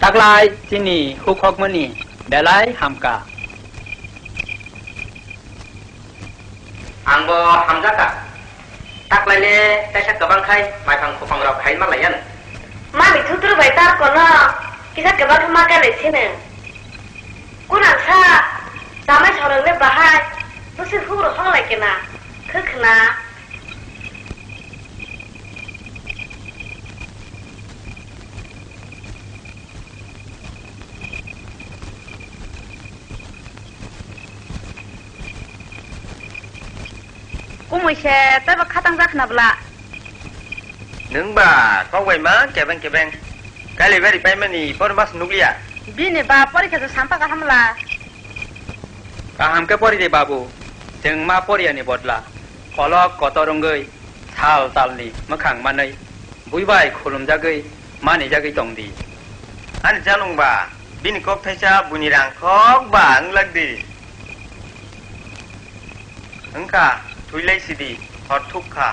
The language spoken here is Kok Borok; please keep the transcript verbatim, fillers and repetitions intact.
Taklai chini hukhokmani belai hamka. Angbo hamjakha. Taklai le kaisa kwbang khai maiphang khupang rok khai ma laiyan. Mami thutru bai tar kono kisa kwbang khe ma kanai sini. Kunang sa chamai sorok le bahai busi huk rok hong lai kena. Khwkhwna. Kumui se teibo khatang jak khna bwla. Nwng ba kok bai ma kebeng kebeng. Kali bari paimani por mas nukliya. Bini ba porikha se sampa kaham la. Kaham khe pori de babu. Chwng ma poriyani bodla. Kolok kotor wngwi sal talni mwkhang manwi bui bai khulumjagwi manijagwi tong di. Ani janung ba, bini kok thaisa buini rang khok ba wng lak di. Wngkha, thwi lai sidi, hor thuk kha.